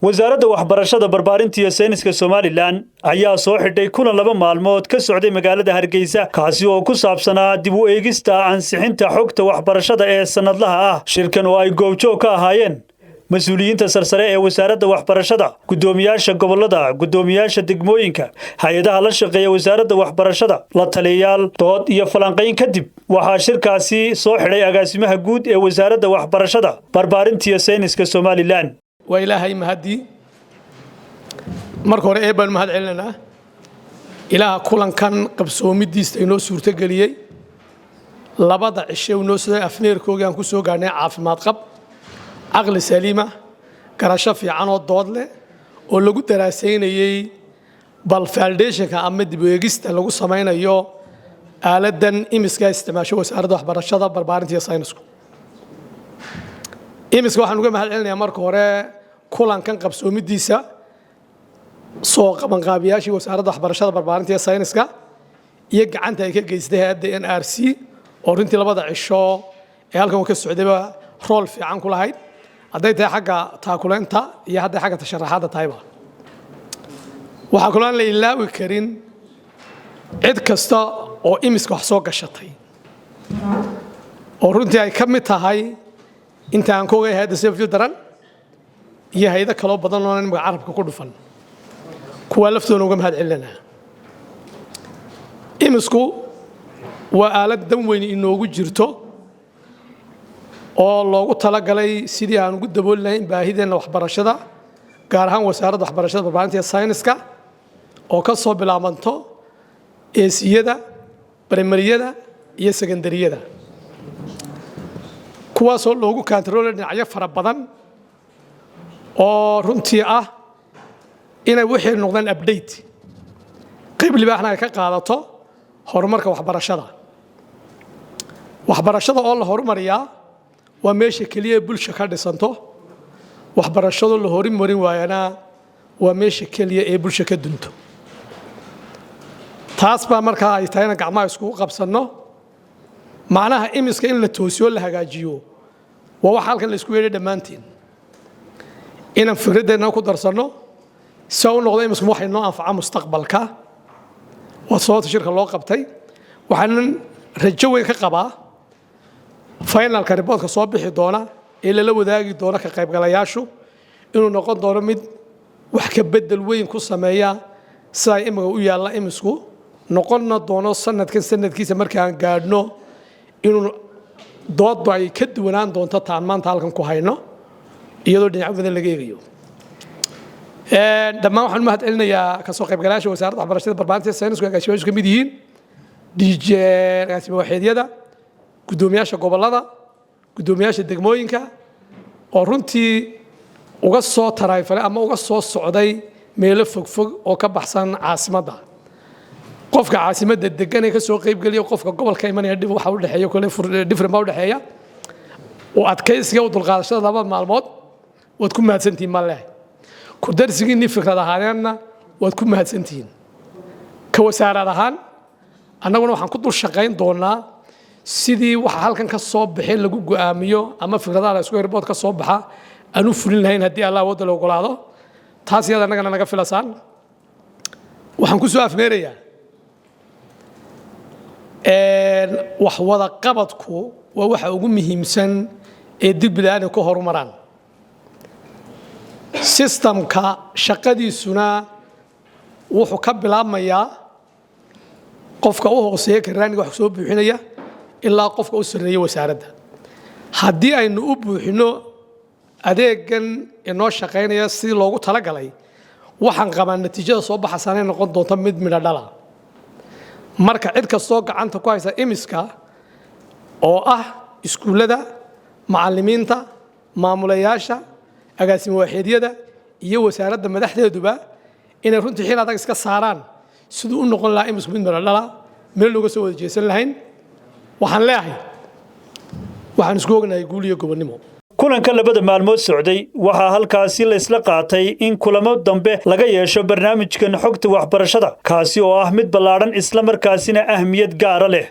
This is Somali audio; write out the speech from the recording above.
Wasaaradda Waxbarashada, Barbaarinta iyo Sayniska Somalilan ayaa soo xidhay kulan 2 maalmood ka socday magaalada Hargeysa, kaasi oo ku saabsanaa dib u eegista ansixinta xogta waxbarashada ee sannadlaha ah. Shirkan oo ay goobjoog ka ahaayeen mas-uuliyiinta sarsare ee wasaaradda waxbarashada, guddoomiyaasha gobollada, guddoomiyaasha degmooyinka, hay-adaha la shaqeeya wasaaradda waxbarashada, la taliyayaal, dood iyo falanqayn kadib waxaa shirkaasi soo xidhay agaasimaha guud ee Wasaaradda Waxbarashada, Barbaarinta iyo Sayniska Somalilan. Waa Ilaahay mahaddii. Marka hore ee baanu mahad celinaynaa Ilaaha kulankan qabsoomidiisa inoo suurtogeliyey. Labada cishe inoo soo afmeerkoogii aan ku soo gaadhnay caafimaad qab, caqli saliima, garasho fiican oo dood leh oo lagu daraasaynayey bal foundationka ama dib u eegista lagu samaynayo aaladdan EMIS-ka isticmaasho Wasaaradda Waxbarashada, Barbaarinta iyo Saynisku. EMIS-ka waxaan uga mahad celinayaa marka hore kulankan qabsoomidiisa soo qabanqaabiyaashii Wasaaradda Waxbarashada, Barbaarinta iyo Sayniska iyo gacanta ay ka geystay hay-adda NRC oo runtii labada cisho ee halkan uu ka socdayba role fiican ku lahayd, hadday tahay xagga taakulaynta iyo hadday xagga tasharaxaadda tahayba. Waxaa kaloo aan la ilaawi karin cid kasta oo EMIS-ka wax soo gashatay, oo runtii ay ka mid tahay inta aan ka ogay hay-adda Save Children iyo hay-ado kaloo badan oo imika carabka ku dhufan. Kuwaa laftooda uga mahad celinaa. EMIS-ku waa aalad dan weyn inoogu jirto oo loogu talagalay sidii aan ugu dabooli lahayn baahideenna waxbarashada, gaar ahaan Wasaaradda Waxbarashada, Barbaarinta iyo Sayniska, oo ka soo bilaabanto A.C-yada, primaryyada iyo secondaryada, kuwaasoo loogu kantaroolay dhinacyo fara badan oo runtii ah inay wixii noqdaan update, qayb libaaxna ay ka qaadato horumarka waxbarashada. Waxbarashada oo la horumariyaa waa meesha keliya ee bulsha ka dhisanto. Waxbarashado la horumarin waayana waa meesha keliya ee bulsha ka dunto. Taas baa markaa ay tahayna gacmaha iskugu qabsanno. Macnaha EMIS-ka in la toosiyo, la hagaajiyo, waa waxa halkan la isku yeedhay dhammaanteen inaan fikradeenna ku darsanno si u noqdo EMIS-ku waxay noo anfaca mustaqbalka. Waa sababta shirka loo qabtay. Waxaanan rajo weyn ka qabaa finalka reportka soo bixi doona ee lala wadaagi doono ka qaybgalayaashu inuu noqon doono mid wax ka bedel weyn ku sameeya sidaa imika u yaalla EMIS-ku, noqonna doono sanadkan sanadkiisa markaan gaadhno inuu dooddu ay ka duwanaan doonto taan maanta halkan ku hayno, iyadoo dhinacyo badan laga eegayo. Dhammaan waxaan u mahad celinayaa kasoo qaybgalayaasha Wasaaradda Waxbarashada, Barbaarinta, Saynisku, agaasimayaashu ka mid yihiin, DJ agaasime waxeedyada, guddoomiyaasha gobollada, guddoomiyaasha degmooyinka, oo runtii uga soo tarayfalay ama uga soo socday meelo fogfog oo ka baxsan caasimadda. Qofka caasimadda degan ee ka soo qaybgeliya, qofka gobolka imanaya, dhib waxa u dhexeeya kole different baa u dhexeeya oo adkaysiga u dulqaadashada 2 maalmood. Waad ku mahadsantihiin ma leh ku darsigiinii fikrad ahaaneenna waad ku mahadsantihiin. Ka wasaarad ahaan annaguna waxaan ku dul shaqayn doonaa sidii waxa halkan ka soo baxay lagu go'aamiyo ama fikradaha la isku report ka soo baxa aan u fulin lahayn, haddii Allah awoodda la ogolaado. Taas iyada annagana naga filasaan. Waxaan ku soo afmeerayaa, wax wada qabadku waa waxa ugu muhiimsan ee dib bini'aadamka ku horumaraan. Systemka shaqadiisuna wuxuu ka bilaabmayaa qofka u hooseeya karaaniga wax soo buuxinaya ilaa qofka u sarreeya wasaaradda. Haddii aynu u buuxino adeegan inoo shaqaynaya sidii loogu talagalay, waxaan qabaa natiijada soo baxaysaanay noqon doonto mid midho dhala. Marka cid kastoo gacanta ku haysa EMIS-ka, oo ah iskuullada, macallimiinta, maamulayaasha, agaasimo waaxeedyada iyo wasaaradda madaxdeeduba, inay runtii xil adag iska saaraan siduu u noqon lahaa EMIS-ku mid midho dhala, meel looga soo wada jeesan lahayn. Waxaan leeyahay, waxaan isku ognahay guul iyo gobonnimo. Kulanka labada maalmood socday waxaa halkaasi la isla qaatay in kulamo dambe laga yeesho barnaamijkan xogta waxbarashada, kaasi oo ah mid ballaadhan, isla markaasina ahmiyad gaara leh.